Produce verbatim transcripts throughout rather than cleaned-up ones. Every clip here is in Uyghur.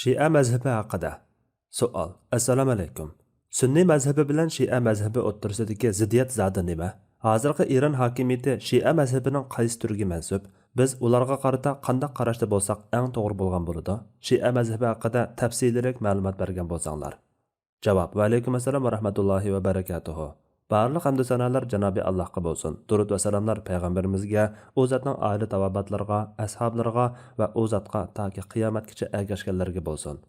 شىئە مەزھىپى ھەققىدە. سوئال. ئەسسالامۇئەلەيكۇم. سۈننىي مەزھىپى بىلەن شىئە مەزھىپى ئوتتۇرىسىدىكى زىددىيەت زادى نېمە؟ ھازىرقى ئىران ھاكىمىيىتى شىئە مەزھىپىنىڭ قايسى تۈرىگە مەنسۇپ؟ بىز ئۇلارغا قارىتا قانداق قاراشتا بولساق ئەڭ توغرا بولغان بولىدۇ؟ شىئە مەزھىپى ھەققىدە تەپسىلىيرەك مەلۇمات بەرگەن بولساڭلار. جاۋاب. ۋەئەلەيكۇم ئەسسالام ۋە رەھمەتۇللاھى ۋە بەرىكاتۇھۇ. بارلىق ھەمدۇ سانالار جانابى ئاللاھقا بولسۇن. دۇرۇد ۋە سالاملار پەيغەمبىرىمىزگە، ئۇ زاتنىڭ ئائىلە تاۋابىئاتلىرىغا، ئەسھابلىرىغا ۋە ئۇ زاتقا تاكى قىيامەتكىچە ئەگەشكەنلەرگە بولسۇن.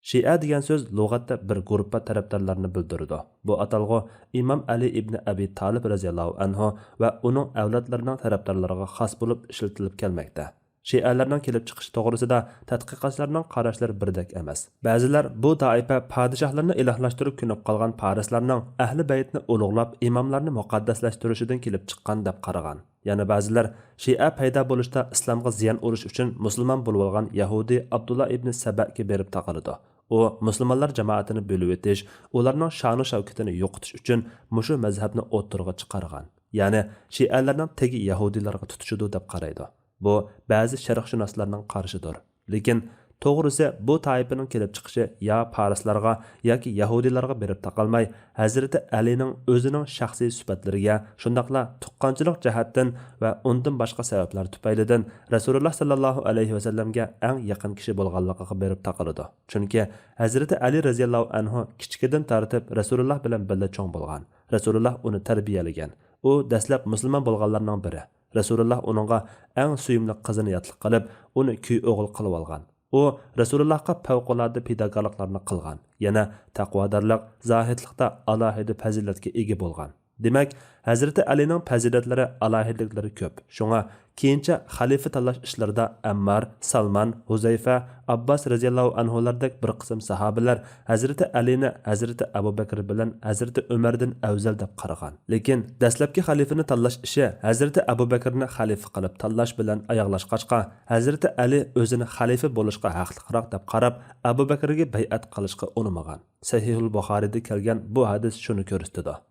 شىئە دېگەن سۆز لۇغەتتە بىر گۇرۇپپا تەرەپدارلارنى بىلدۈرىدۇ. بۇ ئاتالغۇ ئىمام ئەلى ئىبنى ئەبى تالىپ رەزىياللاھۇ ئەنھۇ ۋە ئۇنىڭ ئەۋلادلىرىنىڭ تەرەپدارلىرىغا خاس بولۇپ ئىشلىتىلىپ كەلمەكتە. شىئەلەرنىڭ كېلىپ چىقىشى توغرىسىدا تەتقىقاتچىلارنىڭ قاراشلىرى بىردەك ئەمەس. بەزىلەر بۇ تائىپە پادىشاھلىرىنى ئىلاھلاشتۇرۇپ كۆنۈپ قالغان پارسلارنىڭ ئەھلى بەيتنى ئۇلۇغلاپ، ئىماملارنى مۇقەددەسلەشتۈرۈشىدىن كېلىپ چىققان دەپ قارىغان. يەنە بەزىلەر شىئە پەيدا بولۇشتا ئىسلامغا زىيان ئۇرۇش ئۈچۈن مۇسۇلمان بولۇۋالغان يەھۇدىي ئابدۇللا ئىبنى سەبەگە بېرىپ تاقىلىدۇ. ئۇ مۇسۇلمانلار جامائىتىنى بۆلۈۋېتىش، ئۇلارنىڭ شانۇ شەۋكىتىنى يوقىتىش ئۈچۈن مۇشۇ مەزھەپنى ئوتتۇرىغا چىقارغان. يەنى شىئەلەرنىڭ تېگى يەھۇدىيلارغا تۇتىشىدۇ دەپ قارايدۇ. بۇ بەزى شەرقشۇناسلارنىڭ قارىشىدۇر. لېكىن توغرىسى بۇ تائىپىنىڭ كېلىپ چىقىشى يا پارسلارغا ياكى يەھۇدىيلارغا بېرىپ تاقالماي، ھەزرىتى ئەلىنىڭ ئۆزىنىڭ شەخسىي سۈپەتلىرىگە، شۇنداقلا تۇغقانچىلىق جەھەتتىن ۋە ئۇندىن باشقا سەۋەبلەر تۈپەيلىدىن رەسۇلۇللا ساللاللاھۇ ئەلەيھى ۋەسەللەمگە ئەڭ يېقىن كىشى بولغانلىقىغا بېرىپ تاقىلىدۇ. چۈنكى ھەزرىتى ئەلى رەزىياللاھۇ ئەنھۇ كىچىكىدىن تارتىپ رەسۇلۇللا بىلەن بىللە چوڭ بولغان. رەسۇلۇللا ئۇنى تەربىيەلىگەن. ئۇ دەسلەپ مۇسۇلمان بولغانلارنىڭ بىرى. رەسۇلۇللا ئۇنىڭغا ئەڭ سۆيۈملۈك قىزىنى ياتلىق قىلىپ، ئۇنى كۈي ئوغۇل قىلىۋالغان. ئۇ رەسۇلۇللاھقا پەۋقۇلئاددە پىداكارلىقلارنى قىلغان، يەنە تەقۋادارلىق، زاھىدلىقتا ئالاھىدە پەزىلەتكە ئىگە بولغان. دېمەك، ھەزرىتى ئەلىنىڭ پەزىلەتلىرى، ئالاھىدىلىكلىرى كۆپ. شۇڭا كېيىنچە خەلىپە تاللاش ئىشلىرىدا ئەممار، سالمان، ھۇزەيفە، ئابباس رەزىياللاھۇ ئەنھۇلاردەك بىر قىسىم ساھابىلەر ھەزرىتى ئەلىنى ھەزرىتى ئەبۇ بەكرى بىلەن ھەزرىتى ئۆمەردىن ئەۋزەل دەپ قارىغان. لېكىن دەسلەپكى خەلىپىنى تاللاش ئىشى ھەزرىتى ئەبۇ بەكرىنى خەلىپە قىلىپ تاللاش بىلەن ئاياغلاشقاچقا، ھەزرىتى ئەلى ئۆزىنى خەلىپە بولۇشقا ھەقلىقراق دەپ قاراپ، ئەبۇ بەكرىگە بەيئەت قىلىشقا ئۇنىمىغان. سەھىھۇل بۇخارىيدا كەلگەن بۇ ھەدىس شۇنى كۆرسىتىدۇ.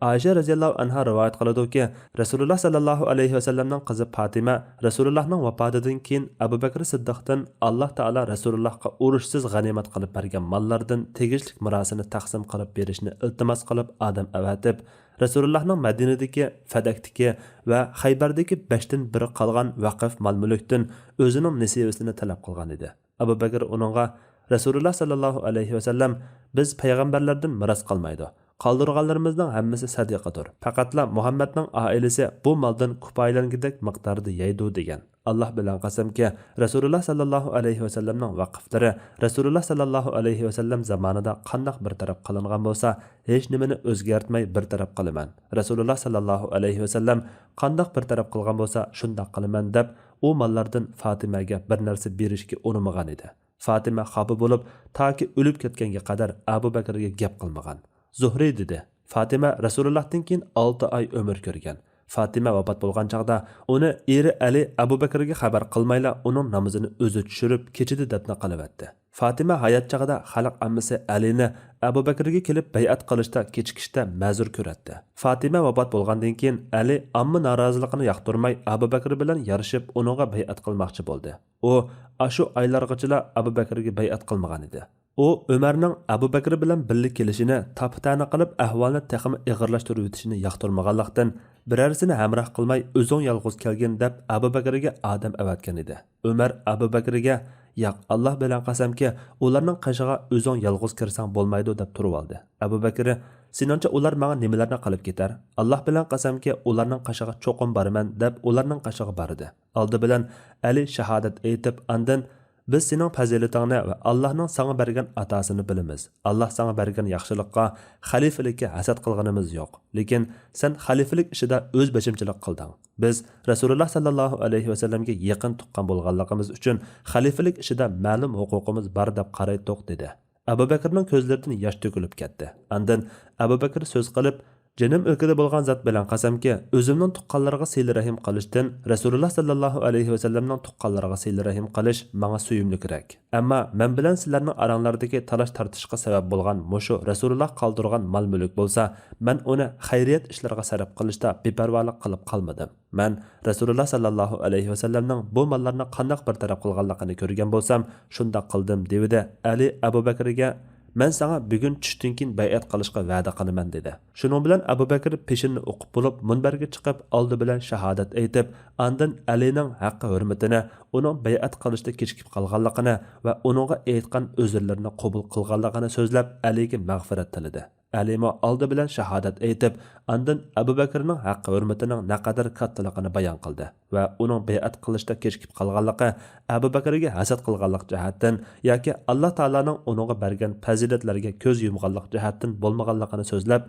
ئائىشە رەزىياللاھۇ ئەنھا رىۋايەت قىلىدۇكى، رەسۇلۇللا ساللاللاھۇ ئەلەيھى ۋەسەللەمنىڭ قىزى پاتىمە رەسۇلۇللاھنىڭ ۋاپاتىدىن كېيىن ئەبۇ بەكرى سىددىقتىن، «ئاللا تائالا رەسۇلۇللاھقا ئۇرۇشسىز غەنىيمەت قىلىپ بەرگەن ماللاردىن تېگىشلىك مىراسىنى تەقسىم قىلىپ بېرىشنى ئىلتىماس قىلىپ ئادەم ئەۋەتىپ، رەسۇلۇللاھنىڭ مەدىنىدىكى، فەدەكتىكى ۋە خەيبەردىكى بەشتىن بىرى قالغان ۋەقىف مال-مۈلۈكتىن ئۆزىنىڭ نېسىۋىسىنى تەلەپ قىلغان ئىدى.» ئەبۇ بەكرى ئۇنىڭغا، رەسۇلۇللا ساللاللاھۇ ئەلەيھى ۋەسەللەم، «بىز پەيغەمبەرلەردىن مىراس قالمايدۇ. قالدۇرغانلىرىمىزنىڭ ھەممىسى سەدىقىدۇر. پەقەتلا مۇھەممەدنىڭ ئائىلىسى بۇ مالدىن كۇپايىلەنگۈدەك مىقداردا يەيدۇ» دېگەن. ئاللا بىلەن قەسەمكى، رەسۇلۇللا ساللاللاھۇ ئەلەيھى ۋەسەللەمنىڭ ۋەقىفلىرى رەسۇلۇللا ساللاللاھۇ ئەلەيھى ۋەسەللەم زامانىدا قانداق بىر تەرەپ قىلىنغان بولسا، ھېچنېمىنى ئۆزگەرتمەي بىر تەرەپ قىلىمەن. رەسۇلۇللا ساللاللاھۇ ئەلەيھى ۋەسەللەم قانداق بىر تەرەپ قىلغان بولسا، شۇنداق قىلىمەن، دەپ، ئۇ ماللاردىن فاتىمەگە بىر نەرسە بېرىشكە ئۇنىمىغان ئىدى. فاتىمە خاپا بولۇپ، تاكى ئۆلۈپ كەتكەنگە قەدەر ئەبۇ بەكرىگە گەپ قىلمىغان. زۇھرى دېدى. فاتىمە رەسۇلۇللاھتىن كېيىن ئالتە ئاي ئۆمۈر كۆرگەن. فاتىمە ۋاپات بولغان چاغدا ئۇنى ئېرى ئەلى ئەبۇ بەكرىگە خەۋەر قىلمايلا ئۇنىڭ نامىزىنى ئۆزى چۈشۈرۈپ، كېچىدە دەپنە قىلىۋەتتى. فاتىمە ھايات چېغىدا خەلق ئاممىسى ئەلىنى ئەبۇ بەكرىگە كېلىپ بەيئەت قىلىشتا كېچىكىشتە مەزۇر كۆرەتتى. فاتىمە ۋاپات بولغاندىن كېيىن ئەلى ئامما نارازىلىقىنى ياقتۇرماي ئەبۇ بەكرى بىلەن يارىشىپ ئۇنىڭغا بەيئەت قىلماقچى بولدى. ئۇ ئاشۇ ئايلارغىچىلا ئەبۇ بەكرىگە بەيئەت قىلمىغان ئىدى. ئۇ ئۆمەرنىڭ ئەبۇ بەكرى بىلەن بىللە كېلىشىنى تاپا-تەنە قىلىپ ئەھۋالنى تېخىمۇ ئېغىرلاشتۇرۇۋېتىشىنى ياقتۇرمىغانلىقتىن، بىرەرسىنى ھەمراھ قىلماي ئۆزۈڭ يالغۇز كەلگىن دەپ ئەبۇ بەكرىگە ئادەم ئەۋەتكەن ئىدى. ئۆمەر ئەبۇ بەكرىگە، ياق، ئاللا بىلەن قەسەمكى، ئۇلارنىڭ قېشىغا ئۆزۈڭ يالغۇز كىرسەڭ بولمايدۇ دەپ تۇرۇۋالدى. ئەبۇ بەكرى، سېنىڭچە ئۇلار ماڭا نېمىلەرنى قىلىپ كېتەر؟ ئاللا بىلەن قەسەمكى، ئۇلارنىڭ قېشىغا چوقۇم بارىمەن دەپ ئۇلارنىڭ قېشىغا باردى. ئالدى بىلەن ئەلى شاھادەت ئېيتىپ، ئاندىن، بىز سېنىڭ پەزىلىتىڭنى ۋە ئاللانىڭ ساڭا بەرگەن ئاتاسىنى بىلىمىز. ئاللا ساڭا بەرگەن ياخشىلىققا، خەلىپىلىككە ھەسەت قىلغىنىمىز يوق. لېكىن سەن خەلىپىلىك ئىشىدا ئۆز بېشىمچىلىق قىلدىڭ. بىز رەسۇلۇللا ساللاللاھۇ ئەلەيھى ۋەسەللەمگە يېقىن تۇغقان بولغانلىقىمىز ئۈچۈن خەلىپىلىك ئىشىدا مەلۇم ھوقۇقىمىز بار دەپ قارايتتۇق، دېدى. ئەبۇ بەكرىنىڭ كۆزلىرىدىن ياش تۆكۈلۈپ كەتتى. ئاندىن ئەبۇ بەكرى سۆز قىلىپ، جېنىم ئىلكىدە بولغان زات بىلەن قەسەمكى، ئۆزۈمنىڭ تۇغقانلىرىغا سىلە رەھىم قىلىشتىن رەسۇلۇللا ساللاللاھۇ ئەلەيھى ۋەسەللەمنىڭ تۇغقانلىرىغا سىلە رەھىم قىلىش ماڭا سۆيۈملۈكرەك. ئەمما مەن بىلەن سىلەرنىڭ ئاراڭلاردىكى تالاش-تارتىشقا سەۋەب بولغان مۇشۇ رەسۇلۇللا قالدۇرغان مال-مۈلۈك بولسا، مەن ئۇنى خەيرىيەت ئىشلىرىغا سەرپ قىلىشتا بىپەرۋالىق قىلىپ قالمىدىم. مەن رەسۇلۇللا ساللاللاھۇ ئەلەيھى ۋەسەللەمنىڭ بۇ ماللارنى قانداق بىر تەرەپ قىلغانلىقىنى كۆرگەن بولسام، شۇنداق قىلدىم، دېۋىدى ئەلى ئەبۇ بەكرىگە. مەن ساڭا بۈگۈن چۈشتىن كېيىن بەيئەت قىلىشقا ۋەدە قىلىمەن، دېدى. شۇنىڭ بىلەن ئەبۇ بەكرى پېشىننى ئوقۇپ بولۇپ، مۇنبەرگە چىقىپ، ئالدى بىلەن شاھادەت ئېيتىپ، ئاندىن ئەلىنىڭ ھەققى ھۆرمىتىنى، ئۇنىڭ بەيئەت قىلىشتا كېچىكىپ قالغانلىقىنى ۋە ئۇنىڭغا ئېيتقان ئۆزرىلىرىنى قوبۇل قىلغانلىقىنى سۆزلەپ، ئەلىگە مەغپىرەت تىلىدى. ئەلىمۇ ئالدى بىلەن شاھادەت ئېيتىپ، ئاندىن ئەبۇ بەكرىنىڭ ھەققى ھۆرمىتىنىڭ نەقەدەر كاتتىلىقىنى بايان قىلدى ۋە ئۇنىڭ بەيئەت قىلىشتا كېچىكىپ قالغانلىقى ئەبۇ بەكرىگە ھەسەت قىلغانلىق جەھەتتىن ياكى ئاللا تائالانىڭ ئۇنىڭغا بەرگەن پەزىلەتلەرگە كۆز يۇمغانلىق جەھەتتىن بولمىغانلىقىنى سۆزلەپ،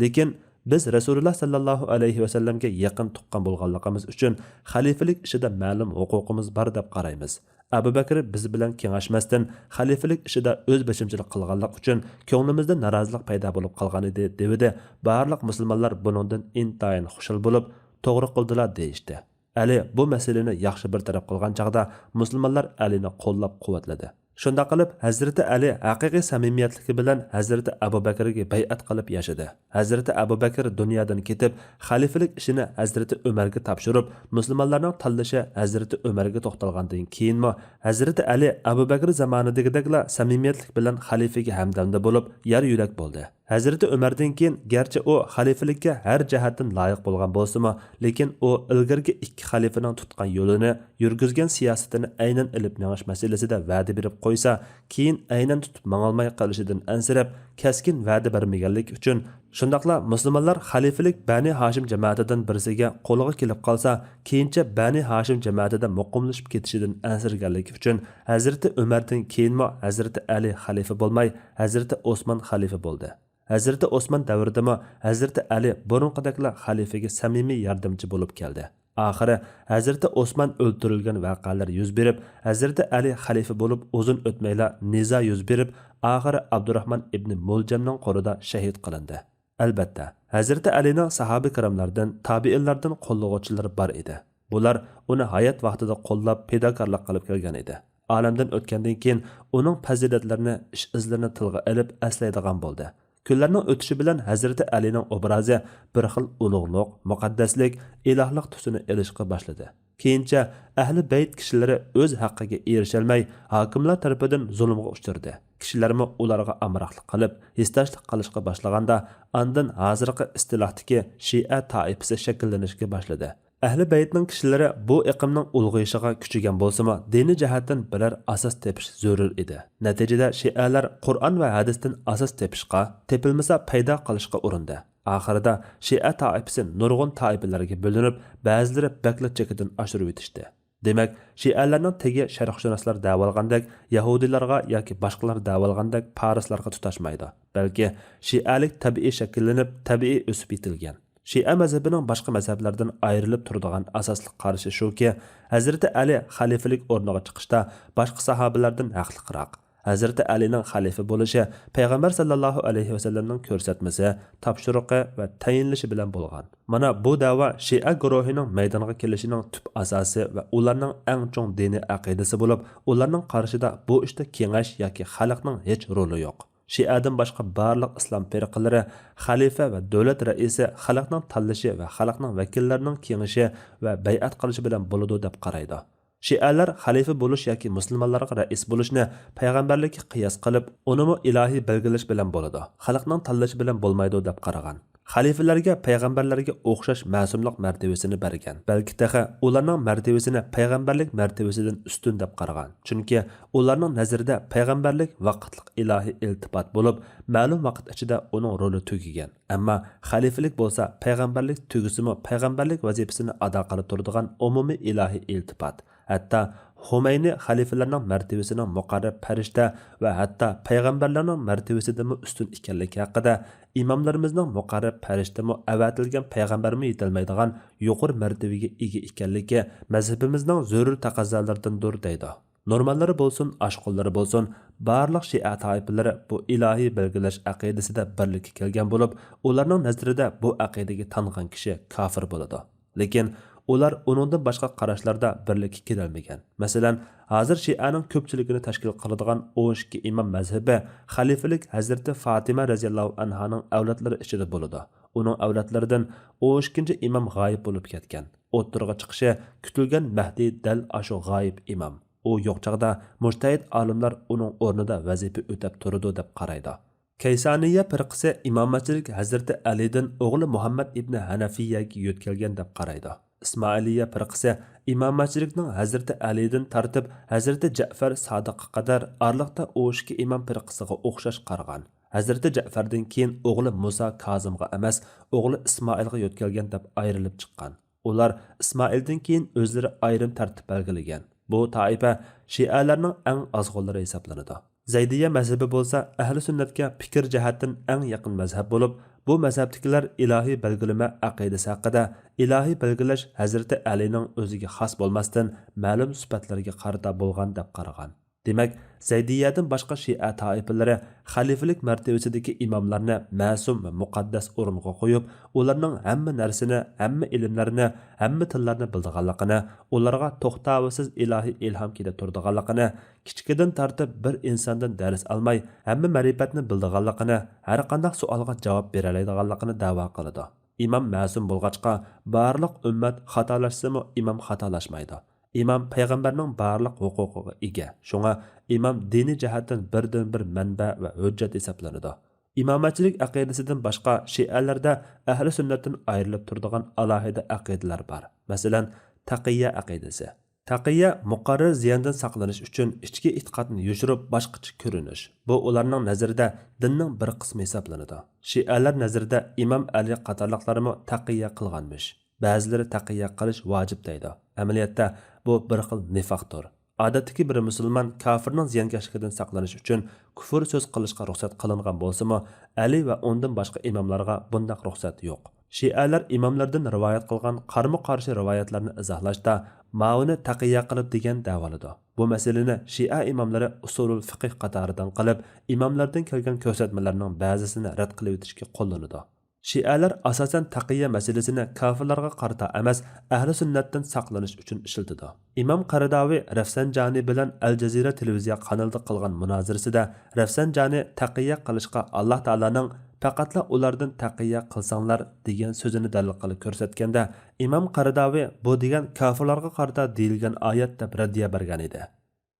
لېكىن بىز رەسۇلۇللا ساللاللاھۇ ئەلەيھى ۋەسەللەمگە يېقىن تۇغقان بولغانلىقىمىز ئۈچۈن خەلىپىلىك ئىشىدا مەلۇم ھوقۇقىمىز بار دەپ قارايمىز. ئەبۇ بەكرى بىز بىلەن كېڭەشمەستىن، خەلىپىلىك ئىشىدا ئۆز بېشىمچىلىق قىلغانلىق ئۈچۈن كۆڭلىمىزدە نارازىلىق پەيدا بولۇپ قالغانىدى، دېۋىدى. بارلىق مۇسۇلمانلار بۇنىڭدىن ئىنتايىن خۇشال بولۇپ، توغرا قىلدىلا، دېيىشتى. ئەلى بۇ مەسىلىنى ياخشى بىر تەرەپ قىلغان چاغدا، مۇسۇلمانلار ئەلىنى قوللاپ-قۇۋۋەتلىدى. شۇنداق قىلىپ، ھەزرىتى ئەلى ھەقىقىي سەمىمىيەتلىكى بىلەن ھەزرىتى ئەبۇ بەكرىگە بەيئەت قىلىپ ياشىدى. ھەزرىتى ئەبۇ بەكرى دۇنيادىن كېتىپ، خەلىپىلىك ئىشىنى ھەزرىتى ئۆمەرگە تاپشۇرۇپ، مۇسۇلمانلارنىڭ تاللىشى ھەزرىتى ئۆمەرگە توختالغاندىن كېيىنمۇ، ھەزرىتى ئەلى ئەبۇ بەكرى زامانىدىكىدەكلا سەمىمىيەتلىك بىلەن خەلىپىگە ھەمدەمدە بولۇپ، يار يۆلەك بولدى. ھەزرىتى ئۆمەردىن كېيىن گەرچە ئۇ خەلىپىلىككە ھەر جەھەتتىن لايىق بولغان بولسىمۇ، لېكىن ئۇ ئىلگىرىكى ئىككى خەلىپىنىڭ تۇتقان يولىنى، يۈرگۈزگەن سىياسىتىنى ئەينەن ئېلىپ مېڭىش مەسىلىسىدە ۋەدە بېرىپ قويسا، كېيىن ئەينەن تۇتۇپ ماڭالماي قېلىشىدىن ئەنسىرەپ، كەسكىن ۋەدە بەرمىگەنلىكى ئۈچۈن، شۇنداقلا مۇسۇلمانلار خەلىپىلىك بەنى ھاشىم جەمەتىدىن بىرسىگە قولىغا كېلىپ قالسا، كېيىنچە بەنى ھاشىم جەمەتىدە مۇقىملىشىپ كېتىشىدىن ئەنسىرىگەنلىكى ئۈچۈن، ھەزرىتى ئۆمەردىن كېيىنمۇ ھەزرىتى ئەلى خەلىپە بولماي، ھەزرىتى ئوسمان خەلىپە بولدى. ھەزرىتى ئوسمان دەۋرىدىمۇ ھەزرىتى ئەلى بۇرۇنقىدەكلا خەلىپىگە سەمىمىي ياردەمچى بولۇپ كەلدى. ئاخىرى ھەزرىتى ئوسمان ئۆلتۈرۈلگەن ۋەقەلەر يۈز بېرىپ، ھەزرىتى ئەلى خەلىپە بولۇپ ئۇزۇن ئۆتمەيلا نىزا يۈز بېرىپ، ئاخىرى ئابدۇراخمان ئىبنى مۇلجەمنىڭ قولىدا شەھىد قىلىندى. ئەلبەتتە، ھەزرىتى ئەلىنىڭ ساھابە كىراملاردىن، تابىئىنلاردىن قوللىغۇچىلىرى بار ئىدى. بۇلار ئۇنى ھايات ۋاقتىدا قوللاپ، پىداكارلىق قىلىپ كەلگەن ئىدى. ئالەمدىن ئۆتكەندىن كېيىن ئۇنىڭ پەزىلەتلىرىنى، ئىش-ئىزلىرىنى تىلغا ئېلىپ ئەسلەيدىغان بولدى. كۈنلەرنىڭ ئۆتۈشى بىلەن ھەزرىتى ئەلىنىڭ ئوبرازى بىر خىل ئۇلۇغلۇق، مۇقەددەسلىك، ئىلاھلىق تۈسىنى ئېلىشقا باشلىدى. كېيىنچە ئەھلى بەيت كىشىلىرى ئۆز ھەققىگە ئېرىشەلمەي، ھاكىملار تەرىپىدىن زۇلۇمغا ئۇچرىدى. كىشىلەرمۇ ئۇلارغا ئامراقلىق قىلىپ، ھېسداشلىق قىلىشقا باشلىغاندا، ئاندىن ھازىرقى ئىستىلاھتىكى شىئە تائىپىسى شەكىللىنىشكە باشلىدى. ئەھلى بەيتنىڭ كىشىلىرى بۇ ئېقىمنىڭ ئۇلغىيىشىغا كۈچىگەن بولسىمۇ، دىنىي جەھەتتىن بىرەر ئاساس تېپىش زۆرۈر ئىدى. نەتىجىدە شىئەلەر قۇرئان ۋە ھەدىستىن ئاساس تېپىشقا، تېپىلمىسا پەيدا قىلىشقا ئۇرۇندى. ئاخىرىدا شىئە تائىپىسى نۇرغۇن تائىپىلەرگە بۆلۈنۈپ، بەزىلىرى بەكلا چېكىدىن ئاشۇرۇۋېتىشتى. دېمەك، شىئەلەرنىڭ تېگى شەرقشۇناسلار دەۋالغاندەك يەھۇدىيلارغا ياكى باشقىلار دەۋالغاندەك پارسلارغا تۇتاشمايدۇ، بەلكى شىئەلىك تەبىئىي شەكىللىنىپ، تەبىئىي ئۆسۈپ يېتىلگەن. شىئە مەزھىپىنىڭ باشقا مەزھەپلەردىن ئايرىلىپ تۇرىدىغان ئاساسلىق قارىشى شۇكى، ھەزرىتى ئەلى خەلىپىلىك ئورنىغا چىقىشتا باشقا ساھابىلەردىن ھەقلىقراق. ھەزرىتى ئەلىنىڭ خەلىپە بولۇشى پەيغەمبەر ساللاللاھۇ ئەلەيھى ۋەسەللەمنىڭ كۆرسەتمىسى، تاپشۇرۇقى ۋە تەيىنلىشى بىلەن بولغان. مانا بۇ دەۋا شىئە گۇرۇھىنىڭ مەيدانغا كېلىشىنىڭ تۈپ ئاساسى ۋە ئۇلارنىڭ ئەڭ چوڭ دىنىي ئەقىدىسى بولۇپ، ئۇلارنىڭ قارىشىدا بۇ ئىشتا كېڭەش ياكى خەلقنىڭ ھېچ رولى يوق. شىئەدىن باشقا بارلىق ئىسلام پىرقىلىرى خەلىپە ۋە دۆلەت رەئىسى خەلقنىڭ تاللىشى ۋە خەلقنىڭ ۋەكىللىرىنىڭ كېڭىشى ۋە بەيئەت قىلىشى بىلەن بولىدۇ دەپ قارايدۇ. شىئەلەر خەلىپە بولۇش ياكى مۇسۇلمانلارغا رەئىس بولۇشنى پەيغەمبەرلىككە قىياس قىلىپ، ئۇنىمۇ ئىلاھىي بەلگىلەش بىلەن بولىدۇ، خەلقنىڭ تاللىشى بىلەن بولمايدۇ دەپ قارىغان. خەلىپىلەرگە پەيغەمبەرلەرگە ئوخشاش مەسۇملۇق مەرتىۋىسىنى بەرگەن، بەلكى تېخى ئۇلارنىڭ مەرتىۋىسىنى پەيغەمبەرلىك مەرتىۋىسىدىن ئۈستۈن دەپ قارىغان. چۈنكى ئۇلارنىڭ نەزىرىدە پەيغەمبەرلىك ۋاقىتلىق ئىلاھىي ئىلتىپات بولۇپ، مەلۇم ۋاقىت ئىچىدە ئۇنىڭ رولى تۈگىگەن. ئەمما خەلىپىلىك بولسا پەيغەمبەرلىك تۈگىسىمۇ پەيغەمبەرلىك ۋەزىپىسىنى ئادا قىلىپ تۇرىدىغان ئومۇمىي ئىلاھىي ئىلتىپات. ھەتتا خۇمەينى خەلىپىلەرنىڭ مەرتىۋىسىنىڭ مۇقەررەر پەرىشتە ۋە ھەتتا پەيغەمبەرلەرنىڭ مەرتىۋىسىدىنمۇ ئۈستۈن ئىكەنلىكى ھەققىدە، ئىماملىرىمىزنىڭ مۇقەررەر پەرىشتىمۇ ئەۋەتىلگەن پەيغەمبەرمۇ يېتەلمەيدىغان يۇقىرى مەرتىۋىگە ئىگە ئىكەنلىكى مەزھىپىمىزنىڭ زۆرۈر تەقەززالىرىدىندۇر دەيدۇ. نورماللىرى بولسۇن، ئاشقۇنلىرى بولسۇن، بارلىق شىئە تائىپىلىرى بۇ ئىلاھىي بەلگىلەش ئەقىدىسىدە بىرلىككە كەلگەن بولۇپ، ئۇلارنىڭ نەزىرىدە بۇ ئەقىدىگە تانغان كىشى كاپىر بولىدۇ. لېكىن ئۇلار ئۇنىڭدىن باشقا قاراشلاردا بىرلىككە كېلەلمىگەن. مەسىلەن، ھازىر شىئەنىڭ كۆپچىلىكىنى تەشكىل قىلىدىغان ئون ئىككى ئىمام مەزھىپى خەلىپىلىك ھەزرىتى فاتىمە رەزىياللاھۇ ئەنھانىڭ ئەۋلادلىرى ئىچىدە بولىدۇ. ئۇنىڭ ئەۋلادلىرىدىن ئون ئىككىنچى ئىمام غايىب بولۇپ كەتكەن. ئوتتۇرىغا چىقىشى كۈتۈلگەن مەھدى دەل ئاشۇ غايىب ئىمام. ئۇ يوق چاغدا مۇجتەھىد ئالىملار ئۇنىڭ ئورنىدا ۋەزىپە ئۆتەپ تۇرىدۇ دەپ قارايدۇ. كەيسانىيە پىرقىسى ئىمامەتچىلىك ھەزرىتى ئەلىدىن ئوغلى مۇھەممەد ئىبنى ھەنەفىيەگە يۆتكەلگەن دەپ قارايدۇ. ئىسمائىلىيە پىرقىسى ئىمامەتچىلىكنىڭ ھەزرىتى ئەلىدىن تارتىپ ھەزرىتى جەئفەر سادىققا قەدەر ئارىلىقتا ئون ئىككى ئىمام پىرقىسىغا ئوخشاش قارىغان. ھەزرىتى جەئفەردىن كېيىن ئوغلى مۇسا كازىمغا ئەمەس، ئوغلى ئىسمائىلغا يۆتكەلگەن دەپ ئايرىلىپ چىققان. ئۇلار ئىسمائىلدىن كېيىن ئۆزلىرى ئايرىم تەرتىپ بەلگىلىگەن. بۇ تائىپە شىئەلەرنىڭ ئەڭ ئازغۇنلىرى ھېسابلىنىدۇ. زەيدىيە مەزھىپى بولسا ئەھلى سۈننەتكە پىكىر جەھەتتىن ئەڭ يېقىن مەزھەپ بولۇپ، بۇ مەزھەپتىكىلەر ئىلاھىي بەلگىلىمە ئەقىدىسى ھەققىدە، ئىلاھىي بەلگىلەش ھەزرىتى ئەلىنىڭ ئۆزىگە خاس بولماستىن، مەلۇم سۈپەتلىرىگە قارىتا بولغان دەپ قارىغان. دېمەك، زەيدىيەدىن باشقا شىئە تائىپىلىرى خەلىپىلىك مەرتىۋىسىدىكى ئىماملارنى مەسۇم ۋە مۇقەددەس ئورۇنغا قويۇپ، ئۇلارنىڭ ھەممە نەرسىنى، ھەممە ئىلىملەرنى، ھەممە تىللارنى بىلىدىغانلىقىنى، ئۇلارغا توختاۋسىز ئىلاھىي ئىلھام كېلىپ تۇرىدىغانلىقىنى، كىچىكىدىن تارتىپ بىر ئىنساندىن دەرس ئالماي، ھەممە مەرىپەتنى بىلىدىغانلىقىنى، ھەرقانداق سوئالغا جاۋاب بېرەلەيدىغانلىقىنى دەۋا قىلىدۇ. ئىمام مەسۇم بولغاچقا، بارلىق ئۈممەت خاتالاشسىمۇ، ئىمام خاتالاشمايدۇ. ئىمام پەيغەمبەرنىڭ بارلىق ھوقۇقىغا ئىگە. شۇڭا ئىمام دىنىي جەھەتتىن بىردىنبىر مەنبە ۋە ھۆججەت ھېسابلىنىدۇ. ئىمامەتچىلىك ئەقىدىسىدىن باشقا شىئەلەردە ئەھلى سۈننەتتىن ئايرىلىپ تۇرىدىغان ئالاھىدە ئەقىدىلەر بار. مەسىلەن، تەقىيە ئەقىدىسى. تەقىيە مۇقەررەر زىياندىن ساقلىنىش ئۈچۈن ئىچكى ئېتىقادنى يوشۇرۇپ، باشقىچە كۆرۈنۈش. بۇ ئۇلارنىڭ نەزىرىدە دىننىڭ بىر قىسمى ھېسابلىنىدۇ. شىئەلەر نەزىرىدە ئىمام ئەلى قاتارلىقلارمۇ تەقىيە قىلغانمىش. بەزىلىرى تەقىيە قىلىش ۋاجىپ دەيدۇ. ئەمەلىيەتتە بۇ بىر خىل نىفاقتۇر. ئادەتتىكى بىر مۇسۇلمان كاپىرنىڭ زىيانكەشلىكىدىن ساقلىنىش ئۈچۈن كۇفر سۆز قىلىشقا رۇخسەت قىلىنغان بولسىمۇ، ئەلى ۋە ئۇندىن باشقا ئىماملارغا بۇنداق رۇخسەت يوق. شىئەلەر ئىماملىرىدىن رىۋايەت قىلغان قارمۇ قارشى رىۋايەتلەرنى ئىزاھلاشتا ماۋۇنى تەقىيە قىلىپ دېگەن دەۋالىدۇ. بۇ مەسىلىنى شىئە ئىماملىرى ئۇسۇلۇل فىقىھ قاتارىدىن قىلىپ، ئىماملاردىن كەلگەن كۆرسەتمىلەرنىڭ بەزىسىنى رەت قىلىۋېتىشكە قوللىنىدۇ. شىئەلەر ئاساسەن تەقىيە مەسىلىسىنى كاپىرلارغا قارىتا ئەمەس، ئەھلى سۈننەتتىن ساقلىنىش ئۈچۈن ئىشلىتىدۇ. ئىمام قەرداۋى رەفسەنجانى بىلەن ئەل جەزىرە تېلېۋىزىيە قانىلىدا قىلغان مۇنازىرىسىدە رەفسەنجانى تەقىيە قىلىشقا ئاللا تائالانىڭ پەقەتلا ئۇلاردىن تەقىيە قىلساڭلار دېگەن سۆزىنى دەلىل قىلىپ كۆرسەتكەندە، ئىمام قەرداۋى بۇ دېگەن كاپىرلارغا قارىتا دېيىلگەن ئايەت دەپ رەددىيە بەرگەن ئىدى.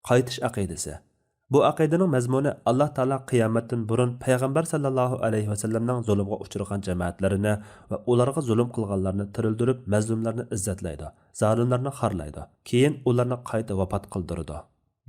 قايتىش ئەقىدىسى. بۇ ئەقىدىنىڭ مەزمۇنى ئاللا تائالا قىيامەتتىن بۇرۇن پەيغەمبەر ساللاللاھۇ ئەلەيھى ۋەسەللەمنىڭ زۇلۇمغا ئۇچرىغان جەمەتلىرىنى ۋە ئۇلارغا زۇلۇم قىلغانلارنى تىرىلدۈرۈپ، مەزلۇملارنى ئىززەتلەيدۇ، زالىملارنى خارلايدۇ، كېيىن ئۇلارنى قايتا ۋاپات قىلدۇرىدۇ.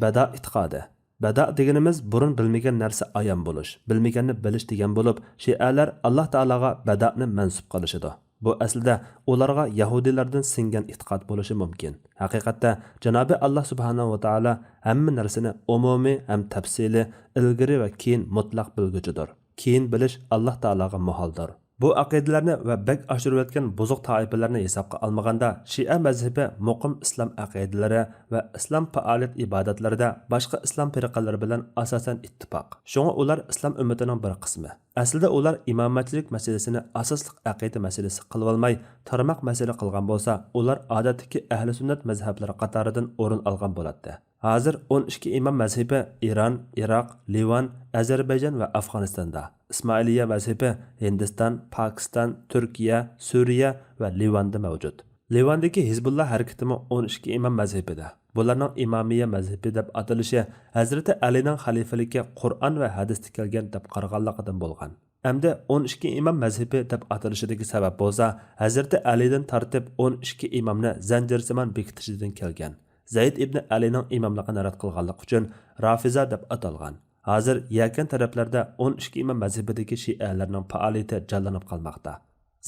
بەدا ئېتىقادى. بەدا دېگىنىمىز بۇرۇن بىلمىگەن نەرسە ئايان بولۇش، بىلمىگەننى بىلىش دېگەن بولۇپ، شىئەلەر ئاللا تائالاغا بەدانى مەنسۇپ قىلىشىدۇ. بۇ ئەسلىدە ئۇلارغا يەھۇدىيلاردىن سىڭگەن ئېتىقاد بولۇشى مۇمكىن. ھەقىقەتتە، جانابى ئاللا سۇبھانەھۇ ۋە تائالا ھەممە نەرسىنى ئومۇمىي ھەم تەپسىلىي، ئىلگىرى ۋە كېيىن مۇتلەق بىلگۈچىدۇر. كېيىن بىلىش ئاللا تائالاغا مۇھالدۇر. بۇ ئەقىدىلەرنى ۋە بەك ئاشۇرۇۋەتكەن بۇزۇق تائىپىلەرنى ھېسابقا ئالمىغاندا، شىئە مەزھىپى مۇقىم ئىسلام ئەقىدىلىرى ۋە ئىسلام پائالىيەت ئىبادەتلىرىدە باشقا ئىسلام پىرقىلىرى بىلەن ئاساسەن ئىتتىپاق. شۇڭا ئۇلار ئىسلام ئۈممىتىنىڭ بىر قىسمى. ئەسلىدە ئۇلار ئىمامەتچىلىك مەسىلىسىنى ئاساسلىق ئەقىدە مەسىلىسى قىلىۋالماي، تارماق مەسىلە قىلغان بولسا، ئۇلار ئادەتتىكى ئەھلى سۈننەت مەزھەپلىرى قاتارىدىن ئورۇن ئالغان بولاتتى. ھازىر ئون ئىككى ئىمام مەزھىپى ئىران، ئىراق، لىۋان، ئەزەربەيجان ۋە ئافغانىستاندا، ئىسمائىلىيە مەزھىپى ھىندىستان، پاكىستان، تۈركىيە، سۈرىيە ۋە لىۋاندا مەۋجۇت. لىۋاندىكى ھىزبۇللا ھەرىكىتىمۇ ئون ئىككى ئىمام مەزھىپىدە. بۇلارنىڭ ئىمامىيە مەزھىپى دەپ ئاتىلىشى ھەزرىتى ئەلىنىڭ خەلىپىلىكى قۇرئان ۋە ھەدىستە كەلگەن دەپ قارىغانلىقىدىن بولغان. ئەمدى ئون ئىككى ئىمام مەزھىپى دەپ ئاتىلىشىدىكى سەۋەب بولسا، ھەزرىتى ئەلىدىن تارتىپ ئون ئىككى ئىمامنى زەنجىرسىمان بېكىتىشىدىن كەلگەن. زەيد ئىبنى ئەلىنىڭ ئىماملىقىنى رەت قىلغانلىقى ئۈچۈن رافىزە دەپ ئاتالغان. ھازىر يەكەن تەرەپلەردە ئون ئىككى ئىمام مەزھىپىدىكى شىئەلەرنىڭ پائالىيىتى جانلىنىپ قالماقتا.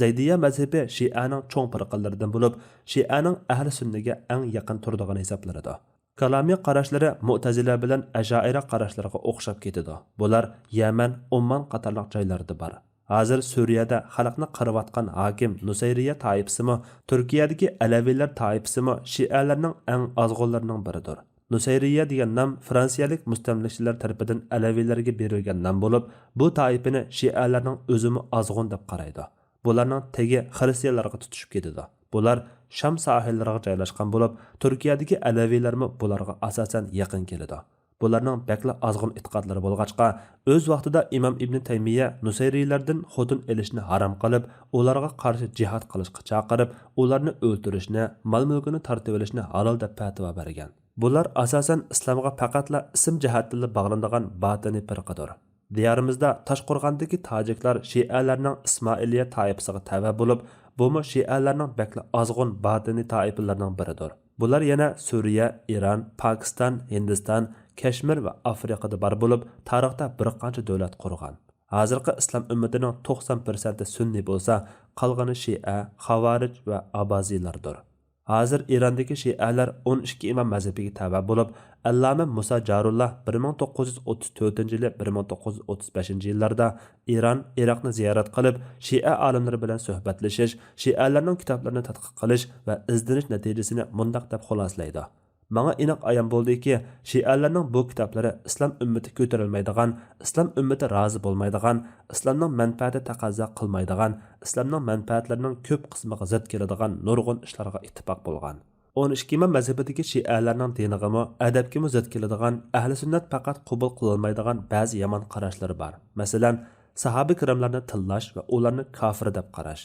زەيدىيە مەزھىپى شىئەنىڭ چوڭ پىرقىلىرىدىن بولۇپ، شىئەنىڭ ئەھلى سۈننىگە ئەڭ يېقىن تۇرىدىغىنى ھېسابلىنىدۇ. كالامىي قاراشلىرى مۇئتەزىلە بىلەن ئەشائىرە قاراشلىرىغا ئوخشاپ كېتىدۇ. بۇلار يەمەن، ئومان قاتارلىق جايلاردا بار. ھازىر سۈرىيەدە خەلقنى قىرىۋاتقان ھاكىم نۇسەيرىيە تائىپىسىمۇ، تۈركىيەدىكى ئەلەۋىيلەر تائىپىسىمۇ شىئەلەرنىڭ ئەڭ ئازغۇنلىرىنىڭ بىرىدۇر. نۇسەيرىيە دېگەن نام فرانسىيەلىك مۇستەملىكىچىلەر تەرىپىدىن ئەلەۋىلەرگە بېرىلگەن نام بولۇپ، بۇ تائىپىنى شىئەلەرنىڭ ئۆزىمۇ ئازغۇن دەپ قارايدۇ. بۇلارنىڭ تېگى خىرىستىيانلارغا تۇتىشىپ كېتىدۇ. بۇلار شام ساھىللىرىغا جايلاشقان بولۇپ، تۈركىيەدىكى ئەلەۋىلەرمۇ بۇلارغا ئاساسەن يېقىن كېلىدۇ. بۇلارنىڭ بەكلا ئازغۇن ئېتىقادلىرى بولغاچقا، ئۆز ۋاقتىدا ئىمام ئىبنى تەيمىيە نۇسەيرىيلەردىن خوتۇن ئېلىشنى ھارام قىلىپ، ئۇلارغا قارشى جىھاد قىلىشقا چاقىرىپ، ئۇلارنى ئۆلتۈرۈشنى، مال-مۈلكىنى تارتىۋېلىشنى ھالال دەپ پەتىۋا بەرگەن. بۇلار ئاساسەن ئىسلامغا پەقەتلا ئىسىم جەھەتتىنلا باغلىنىدىغان باتىنىي پىرقىدۇر. دىيارىمىزدا تاشقورغاندىكى تاجىكلار شىئەلەرنىڭ ئىسمائىلىيە تائىپىسىغا تەۋە بولۇپ، بۇمۇ شىئەلەرنىڭ بەكلا ئازغۇن باتىنىي تائىپىلىرىنىڭ بىرىدۇر. بۇلار يەنە سۈرىيە، ئىران، پاكىستان، ھىندىستان، كەشمىر ۋە ئافرىقىدا بار بولۇپ، تارىختا بىر قانچە دۆلەت قۇرغان. ھازىرقى ئىسلام ئۈممىتىنىڭ توقسان پىرسەنتى سۈننىي بولسا، قالغىنى شىئە، خاۋارىج ۋە ئابازىيلاردۇر. ھازىر ئىراندىكى شىئەلەر ئون ئىككى ئىمام مەزھىپىگە تەۋە بولۇپ، ئەللامە مۇسا جارۇللا بىر مىڭ توققۇز يۈز ئوتتۇز تۆتىنچى يىلى بىر مىڭ توققۇز يۈز ئوتتۇز بەشىنچى يىللاردا ئىران، ئىراقنى زىيارەت قىلىپ، شىئە ئالىملىرى بىلەن سۆھبەتلىشىش، شىئەلەرنىڭ كىتابلىرىنى تەتقىق قىلىش ۋە ئىزدىنىش نەتىجىسىنى مۇنداق دەپ خۇلاسىلەيدۇ: ماڭا ئېنىق ئايان بولدىكى، شىئەلەرنىڭ بۇ كىتابلىرى ئىسلام ئۈممىتى كۆتۈرەلمەيدىغان، ئىسلام ئۈممىتى رازى بولمايدىغان، ئىسلامنىڭ مەنپەئەتى تەقەززا قىلمايدىغان، ئىسلامنىڭ مەنپەئەتلىرىنىڭ كۆپ قىسمىغا زىت كېلىدىغان نۇرغۇن ئىشلارغا ئىتتىپاق بولغان. ئون ئىككى ئىمام مەزھىپىدىكى شىئەلەرنىڭ دىنىغىمۇ، ئەدەپكىمۇ زىت كېلىدىغان، ئەھلى سۈننەت پەقەت قوبۇل قىلالمايدىغان بەزى يامان قاراشلىرى بار. مەسىلەن، ساھابە كىراملارنى تىللاش ۋە ئۇلارنى كافىر دەپ قاراش.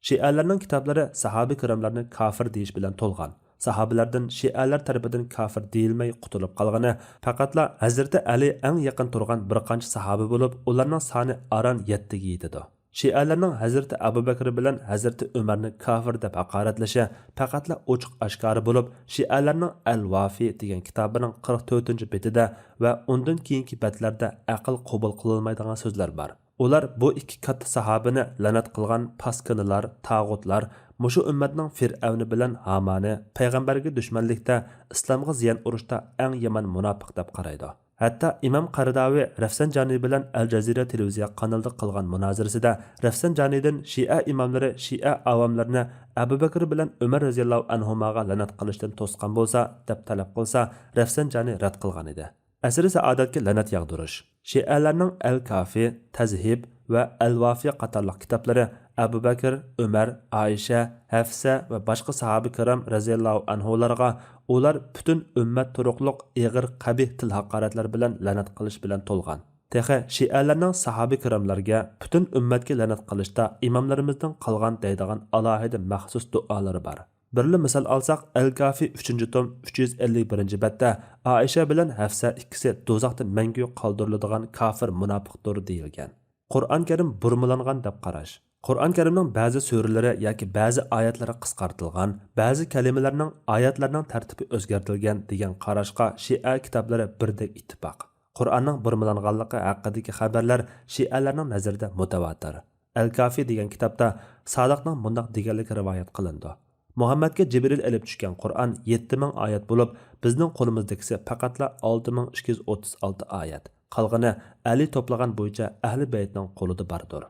شىئەلەرنىڭ كىتابلىرى ساھابە كىراملارنى كافىر دېيىش بىلەن تولغان. ساھابىلەردىن شىئەلەر تەرىپىدىن كافىر دېيىلمەي قۇتۇلۇپ قالغىنى پەقەتلا ھەزرىتى ئەلى ئەڭ يېقىن تۇرغان بىر قانچە ساھابە بولۇپ، ئۇلارنىڭ سانى ئاران يەتتىگە يېتىدۇ. شىئەلەرنىڭ ھەزرىتى ئەبۇ بەكرى بىلەن ھەزرىتى ئۆمەرنى كافىر دەپ ھاقارەتلىشى پەقەتلا ئوچۇق ئاشكارا بولۇپ، شىئەلەرنىڭ ئەل ۋافى دېگەن كىتابىنىڭ قىرىق تۆتىنچى بېتىدە ۋە ئۇندىن كېيىنكى بەتلەردە ئەقىل قوبۇل قىلالمايدىغان سۆزلەر بار. ئۇلار بۇ ئىككى كاتتا ساھابىنى لەنەت قىلغان پاسكىنىلار، تاغۇتلار، مۇشۇ ئۈممەتنىڭ فىرئەۋنى بىلەن ھامانى، پەيغەمبەرگە دۈشمەنلىكتە، ئىسلامغا زىيان ئۇرۇشتا ئەڭ يامان مۇناپىق دەپ قارايدۇ. ھەتتا ئىمام قەرداۋى رەفسەنجانى بىلەن ئەل جەزىرە تېلېۋىزىيە قانىلىدا قىلغان مۇنازىرىسىدە رەفسەنجانىدىن شىئە ئىماملىرى شىئە ئاۋاملىرىنى ئەبۇ بەكرى بىلەن ئۆمەر رەزىياللاھۇ ئەنھۇماغا لەنەت قىلىشتىن توسقان بولسا دەپ تەلەپ قىلسا، رەفسەنجانى رەت قىلغان ئىدى. ئەسىرى سائادەتكە لەنەت ياغدۇرۇش. شىئەلەرنىڭ ئەل كافى، تەزھىب ۋە ئەل ۋافى قاتارلىق كىتابلىرى ئەبۇ بەكىر، ئۆمەر، ئائىشە، ھەفسە ۋە باشقا ساھابە كىرام رەزىياللاھۇ ئەنھۇلارغا ئۇلار پۈتۈن ئۈممەت تۇرۇقلۇق ئېغىر قەبىھ تىل ھاقارەتلەر بىلەن لەنەت قىلىش بىلەن تولغان. تېخى شىئەلەرنىڭ ساھابە كىراملارگە، پۈتۈن ئۈممەتكە لەنەت قىلىشتا ئىماملىرىمىزدىن قالغان دەيدىغان ئالاھىدە مەخسۇس دۇئالىرى بار. بىرلا مىسال ئالساق، ئەل كافى ئۈچىنچى توم ئۈچ يۈز ئەللىك بىرىنچى بەتتە ئائىشە بىلەن ھەفسە ئىككىسى دوزاختا مەڭگۈ قالدۇرۇلىدىغان كافىر مۇناپىقتۇر دېيىلگەن. قۇرئان كەرىم بۇرمىلانغان دەپ قاراش. قۇرئان كەرىمنىڭ بەزى سۈرىلىرى ياكى بەزى ئايەتلىرى قىسقارتىلغان، بەزى كەلىمىلەرنىڭ ئايەتلەرنىڭ تەرتىپى ئۆزگەرتىلگەن دېگەن قاراشقا شىئە كىتابلىرى بىردەك ئىتتىپاق. قۇرئاننىڭ بۇرمىلانغانلىقى ھەققىدىكى خەۋەرلەر شىئەلەرنىڭ نەزىرىدە مۇتەۋاتىر. ئەل كافى دېگەن كىتابتا سادىقنىڭ مۇنداق دېگەنلىكى رىۋايەت قىلىنىدۇ: مۇھەممەدكە جىبرىل ئېلىپ چۈشكەن قۇرئان يەتتە مىڭ ئايەت بولۇپ، بىزنىڭ قولىمىزدىكىسى پەقەتلا ئالتە مىڭ ئىككى يۈز ئوتتۇز ئالتە ئايەت. قالغىنى ئەلى توپلىغان بويىچە ئەھلى بەيتنىڭ قولىدا باردۇر.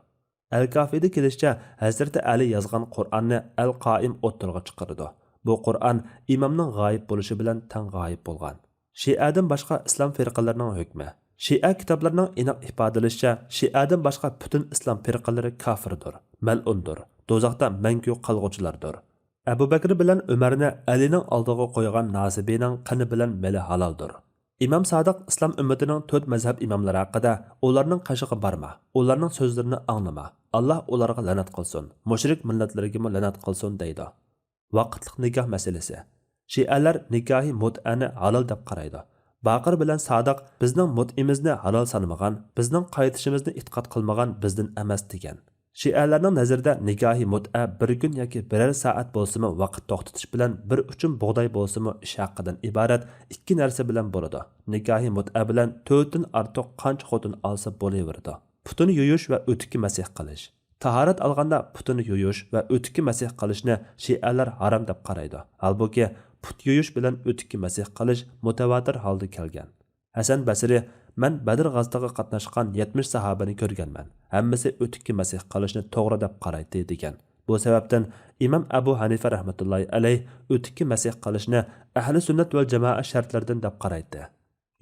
ئەل كافىدا كېلىشىچە، ھەزرىتى ئەلى يازغان قۇرئاننى ئەل قائىم ئوتتۇرىغا چىقىرىدۇ. بۇ قۇرئان ئىمامنىڭ غايىب بولۇشى بىلەن تەڭ غايىب بولغان. شىئەدىن باشقا ئىسلام فىرقىلىرىنىڭ ھۆكمى. شىئە كىتابلىرىنىڭ ئېنىق ئىپادىلىشىچە، شىئەدىن باشقا پۈتۈن ئىسلام فىرقىلىرى كافىردۇر، مەلئۇندۇر، دوزاختا مەڭگۈ قالغۇچىلاردۇر. ئەبۇ بەكرى بىلەن ئۆمەرنى ئەلىنىڭ ئالدىغا قويغان ناسىبىنىڭ قېنى بىلەن مېلى ھالالدۇر. ئىمام سادىق ئىسلام ئۈممىتىنىڭ تۆت مەزھەپ ئىماملىرى ھەققىدە، ئۇلارنىڭ قېشىغا بارما، ئۇلارنىڭ سۆزلىرىنى ئاڭلىما، ئاللاھ ئۇلارغا لەنەت قىلسۇن، مۇشرىك مىللەتلىرىگىمۇ لەنەت قىلسۇن دەيدۇ. ۋاقىتلىق نىكاھ مەسىلىسى. شىئەلەر نىكاھى مۇتئەنى ھالال دەپ قارايدۇ. باقىر بىلەن سادىق بىزنىڭ مۇتئىمىزنى ھالال سانىمىغان، بىزنىڭ قايتىشىمىزنى ئېتىقاد قىلمىغان بىزدىن ئەمەس دېگەن. شىئەلەرنىڭ نەزىرىدە نىكاھى مۇتئە بىر كۈن ياكى بىرەر سائەت بولسىمۇ ۋاقىت توختىتىش بىلەن بىر ئۈچۈم بۇغداي بولسىمۇ ئىش ھەققىدىن ئىبارەت ئىككى نەرسە بىلەن بولىدۇ. نىكاھى مۇتئە بىلەن تۆتتىن ئارتۇق قانچە خوتۇن ئالسا بولۇۋېرىدۇ. پۇتىنى يۇيۇش ۋە ئۆتۈككە مەسىھ قىلىش. تاھارەت ئالغاندا پۇتىنى يۇيۇش ۋە ئۆتۈككە مەسىھ قىلىشنى شىئەلەر ھارام دەپ قارايدۇ. ھالبۇكى، پۇت يۇيۇش بىلەن ئۆتۈككە مەسىھ قىلىش مۇتەۋاتىر ھالدا كەلگەن. ھەسەن بەسرى، مەن بەدر غازىتىغا قاتناشقان يەتمىش ساھابىنى كۆرگەنمەن، ھەممىسى ئۆتۈككە مەسىھ قىلىشنى توغرا دەپ قارايتتى، دېگەن. بۇ سەۋەبتىن ئىمام ئەبۇ ھەنىفە رەھمەتۇللاھى ئەلەيھ ئۆتۈككە مەسىھ قىلىشنى ئەھلى سۈننەت ۋەل جامائەت شەرتلىرىدىن دەپ قارايتتى.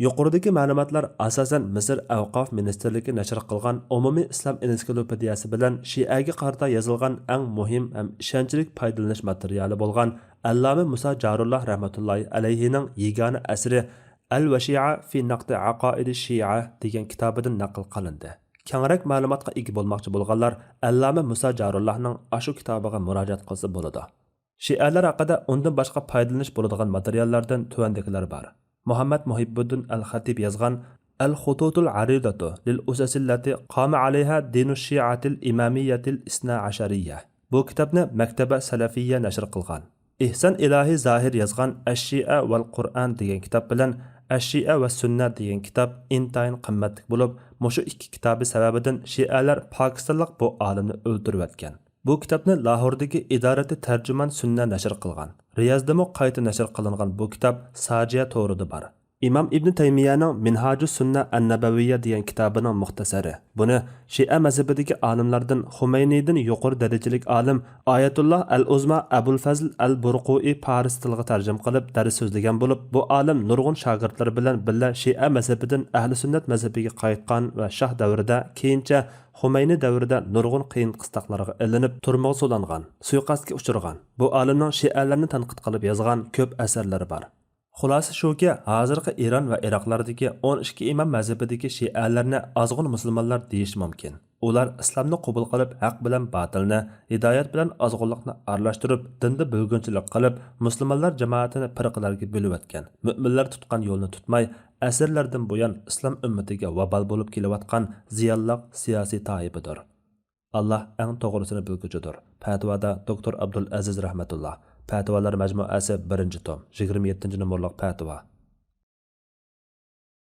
يۇقىرىدىكى مەلۇماتلار ئاساسەن مىسىر ئەۋقاف مىنىستىرلىكى نەشر قىلغان ئومۇمىي ئىسلام ئېنسىكلوپېدىيەسى بىلەن شىئەگە قارىتا يېزىلغان ئەڭ مۇھىم ھەم ئىشەنچلىك پايدىلىنىش ماتېرىيالى بولغان ئەللامە مۇسا جارۇللاھ رەھمەتۇللاھى ئەلەيھىنىڭ يېگانە ئەسىرى ئەل ۋەشىئە فى نەقدى ئەقائىدى شىئە دېگەن كىتابىدىن نەقىل قىلىندى. كەڭرەك مەلۇماتقا ئىگە بولماقچى بولغانلار ئەللامە مۇسا جارۇللاھنىڭ ئاشۇ كىتابىغا مۇراجىئەت قىلسا بولىدۇ. شىئەلەر ھەققىدە ئۇندىن باشقا پايدىلىنىش بولىدىغان ماتېرىياللاردىن تۆۋەندىكىلەر بار. مۇھەممەد مۇھىببۇددىن ئەل خەتىب يازغان ئەل خۇتۇتۇل ئەرىدەتۇ لىل ئۇسەسىللەتى قامە ئەلەيھا دىنۇ شىئەتىل ئىمامىيەتىل ئىسنا ئەشەرىيە. بۇ كىتابنى مەكتەبە سەلەفىيە نەشر قىلغان. ئېھسان ئىلاھى زاھىر يازغان ئەششىئە ۋەل قۇرئان دېگەن كىتاب بىلەن ئەششىئە ۋە سۈننە دېگەن كىتاب ئىنتايىن قىممەتلىك بولۇپ، مۇشۇ ئىككى كىتابى سەۋەبىدىن شىئەلەر پاكىستانلىق بۇ ئالىمنى ئۆلتۈرۈۋەتكەن. بۇ كىتابنى لاھوردىكى ئىدارىتى تەرجىمان سۈننە نەشر قىلغان. رىيازدىمۇ قايتا نەشر قىلىنغان بۇ كىتاب ساجىيە تورىدا بار. ئىمام ئىبنى تەيمىيەنىڭ مىنھاجۇ سۈننە ئەننەبەۋىيە دېگەن كىتابىنىڭ مۇختەسەرى. بۇنى شىئە مەزھىپىدىكى ئالىملاردىن خۇمەينىدىن يۇقىرى دەرىجىلىك ئالىم ئايەتۇللا ئەل ئۇزما ئەبۇل فەزل ئەل بۇرقۇئى پارس تىلىغا تەرجىمە قىلىپ دەرس سۆزلىگەن بولۇپ، بۇ ئالىم نۇرغۇن شاگىرتلىرى بىلەن بىللە شىئە مەزھىپىدىن ئەھلى سۈننەت مەزھىپىگە قايتقان ۋە شاھ دەۋرىدە، كېيىنچە خۇمەينى دەۋرىدە نۇرغۇن قىيىن قىستاقلارغا ئېلىنىپ، تۈرمىگە سولانغان، سۇيىقەستكە ئۇچرىغان. بۇ ئالىمنىڭ شىئەلەرنى تەنقىد قىلىپ يازغان كۆپ ئەسەرلىرى بار. خۇلاسە شۇكى، ھازىرقى ئىران ۋە ئىراقلاردىكى ئون ئىككى ئىمام مەزھىپىدىكى شىئەلەرنى ئازغۇن مۇسۇلمانلار دېيىش مۇمكىن. ئۇلار ئىسلامنى قوبۇل قىلىپ، ھەق بىلەن باتىلنى، ھىدايەت بىلەن ئازغۇنلۇقنى ئارىلاشتۇرۇپ، دىندا بۆلگۈنچىلىك قىلىپ، مۇسۇلمانلار جامائىتىنى پىرقىلەرگە بۆلۈۋەتكەن، مۆمىنلەر تۇتقان يولنى تۇتماي، ئەسىرلەردىن بۇيان ئىسلام ئۈممىتىگە ۋابال بولۇپ كېلىۋاتقان زىيانلىق سىياسىي تائىپىدۇر. ئاللا ئەڭ توغرىسىنى بىلگۈچىدۇر. پەتىۋادا دوكتور ئابدۇل ئەزىز رەھمەتۇللا. پەتىۋالار مەجمۇئەسى، بىرىنچى توم، يىگىرمە يەتتىنچى نومۇرلۇق پەتىۋا.